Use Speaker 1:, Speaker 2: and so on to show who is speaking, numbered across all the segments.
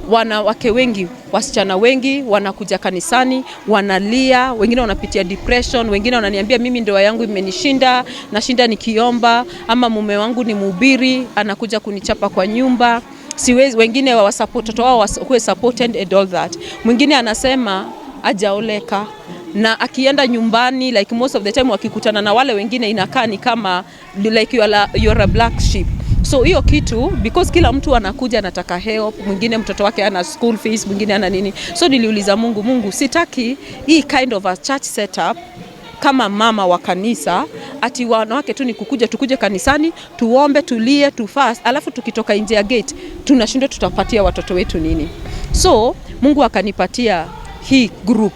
Speaker 1: Wanawake wengi, wasichana wengi wanakuja kanisani, wanalia, wengine wanapitia depression, wengine wananiambia, "Mimi ndoa yangu imenishinda, nashinda nikiomba, ama mume wangu ni mhubiri, anakuja kunichapa kwa nyumba, siwezi." Wengine wa support watoto wao wakuwe supported and all that. Mwingine anasema hajaoleka na akienda nyumbani, like most of the time wakikutana na wale wengine, inakaa ni kama like you're a black sheep. So hiyo kitu, because kila mtu anakuja anataka help, mwingine mtoto wake ana school fees, mwingine ana nini. So niliuliza Mungu, "Mungu, sitaki hii kind of a church setup kama mama wa kanisa, ati wanawake tu ni kukuja, tukuje kanisani, tuombe, tulie, tufast, alafu tukitoka nje ya gate tunashindwa tutapatia watoto wetu nini." So Mungu akanipatia hii group,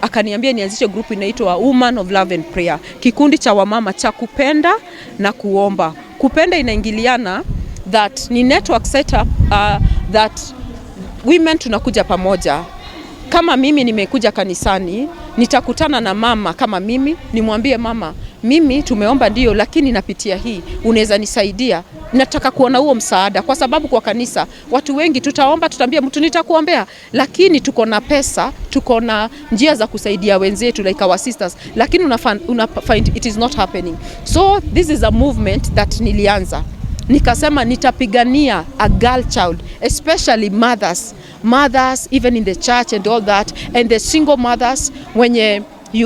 Speaker 1: akaniambia nianzishe group inaitwa Woman of Love and Prayer, kikundi cha wamama cha kupenda na kuomba. Kupenda inaingiliana that ni network setup, that women tunakuja pamoja. Kama mimi nimekuja kanisani, nitakutana na mama kama mimi, nimwambie, "Mama, mimi tumeomba ndio, lakini napitia hii, unaweza nisaidia? Nataka kuona huo msaada," kwa sababu kwa kanisa watu wengi tutaomba, tutaambia mtu, "Nitakuombea," lakini tuko na pesa, tuko na njia za kusaidia wenzetu like our sisters, lakini una find it is not happening. So this is a movement that nilianza, nikasema nitapigania a girl child, especially mothers even in the church and all that, and the single mothers wenye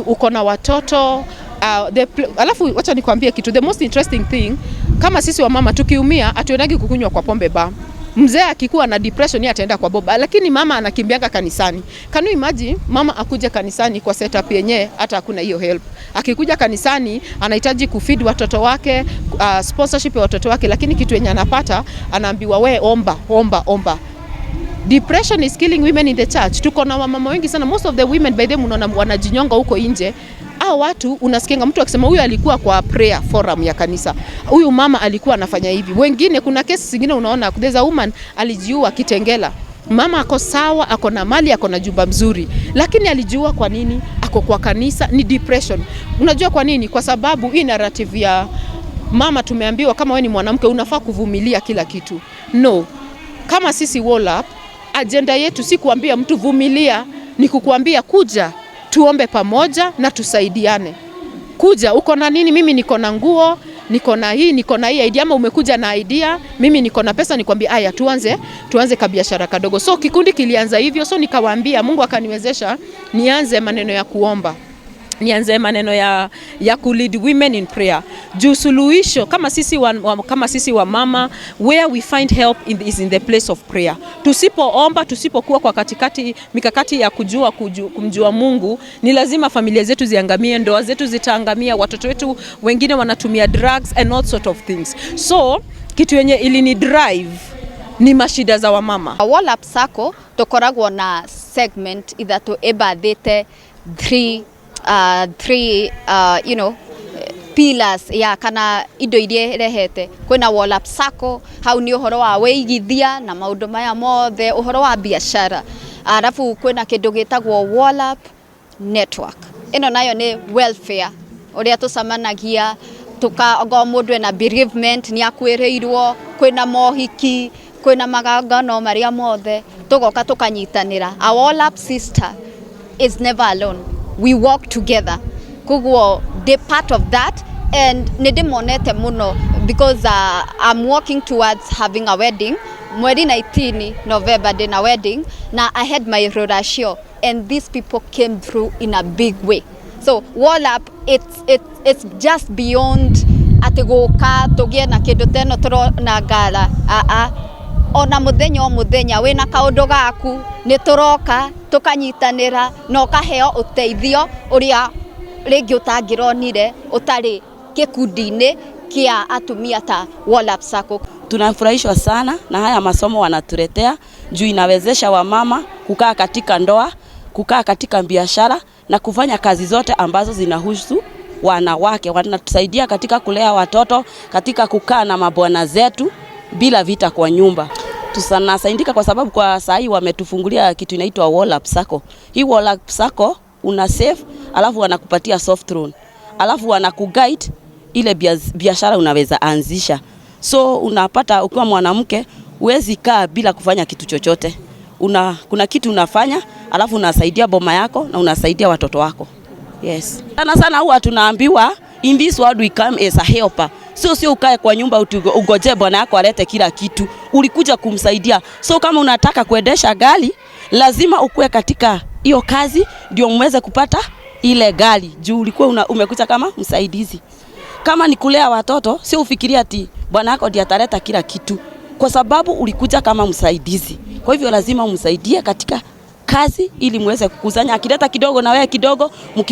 Speaker 1: uko na watoto. Alafu wacha nikwambie kitu, the most interesting thing, kama sisi wamama tukiumia, hatuendagi kukunywa kwa pombe bar. Mzee akikuwa na depression, yeye ataenda kwa boba, lakini mama anakimbianga kanisani. Can you imagine mama akuja kanisani kwa setup yenyewe hata hakuna hiyo help? Akikuja kanisani anahitaji kufeed watoto wake, sponsorship ya watoto wake, lakini kitu yenye anapata, anaambiwa, "We omba, omba, omba." Depression is killing women in the church. Tuko na wamama wengi sana, most of the women by them unaona wanajinyonga huko nje. Hao watu unasikianga mtu akisema, "Huyu alikuwa kwa prayer forum ya kanisa, huyu mama alikuwa anafanya hivi." Wengine, kuna kesi zingine unaona there's a woman alijiua Kitengela. Mama ako sawa, ako na mali, ako na jumba mzuri, lakini alijiua kwa nini? Ako kwa kanisa, ni depression. Unajua kwa nini? Kwa sababu hii narrative ya mama, tumeambiwa kama wewe ni mwanamke unafaa kuvumilia kila kitu. No, kama sisi WOLAP, agenda yetu si kuambia mtu vumilia, ni kukuambia kuja tuombe pamoja na tusaidiane. Kuja, uko na nini? Mimi niko na nguo, niko na hii, niko na hii idea, ama umekuja na idea, mimi niko na pesa, nikwambia aya, tuanze kabiashara kadogo. So kikundi kilianza hivyo, so nikawaambia, Mungu akaniwezesha nianze maneno ya kuomba, nianze maneno ya ku lead women in prayer, juu suluhisho kama sisi wa mama, where we find help is in the place of prayer. Tusipoomba, tusipokuwa kwa katikati mikakati ya kumjua Mungu, ni lazima familia zetu ziangamie, ndoa zetu zitaangamia, watoto wetu wengine wanatumia drugs and all sort of things. So kitu yenye ilini drive ni mashida za wamama.
Speaker 2: WOLAP Sacco tukoragwo na segment ithatu ĩmbathĩte three pillars ya kana indo iria ĩrehete. Kwĩna WOLAP Sacco, hau nĩ ũhoro wa wĩigithia na maũndũ maya mothe, ũhoro wa biashara. Arabu kwĩna kĩndũ gĩtagwo WOLAP Network, ĩno nayo nĩ welfare, ũrĩa tũcemanagia tuka ongorwo mũndũ ena bereavement, nĩ akuĩrĩirwo, kwĩna mohiki, kwĩna magongano marĩa mothe, tũgoka tũkanyitanĩra. Our WOLAP sister is never alone, we work together. Koguo ndĩ part of that and nĩ ndĩmonete mũno because I'm working towards having a wedding mweri 19 November. Ndĩna wedding na I had my ruracio and these people came through in a big way. So WOLAP, it's just beyond atĩ gũka tũgĩe na kĩndũ ta ĩno tũrona ngara aa, ona mũthenya o mũthenya wĩna kaũndũ gaku, nĩ tũroka tũkanyitanĩra na ũkaheo ũteithio ũrĩa rĩngĩ ũtangĩronire ũtarĩ gĩkundi-inĩ kĩa atumia ta WOLAP Sacco.
Speaker 3: Tunafurahishwa sana na haya masomo wanatuletea juu inawezesha wamama kukaa katika ndoa, kukaa katika biashara na kufanya kazi zote ambazo zinahusu wanawake. Wanatusaidia katika kulea watoto, katika kukaa na mabwana zetu bila vita kwa nyumba. Tunasaidika kwa sababu kwa saa hii wametufungulia kitu inaitwa WOLAP Sacco. Hii WOLAP Sacco una save, alafu wanakupatia soft loan, alafu wanakuguide ile biashara unaweza anzisha. So unapata ukiwa mwanamke huwezi kaa bila kufanya kitu chochote. kuna kitu unafanya, alafu unasaidia boma yako na unasaidia watoto wako. Yes. Sana sana huwa tunaambiwa in this world we come as a helper. Sio ukae kwa nyumba ugoje bwana yako alete kila kitu. Ulikuja kumsaidia. So kama unataka kuendesha gari, lazima ukue katika hiyo kazi ndio muweze kupata ile gari. Juu ulikuwa umekuja kama msaidizi. Kama ni kulea watoto, sio ufikirie ati bwana yako ndiye ataleta kila kitu, kwa sababu ulikuja kama msaidizi. Kwa hivyo lazima umsaidie katika kazi ili muweze kukusanya, akileta kidogo na wewe kidogo, mkiwe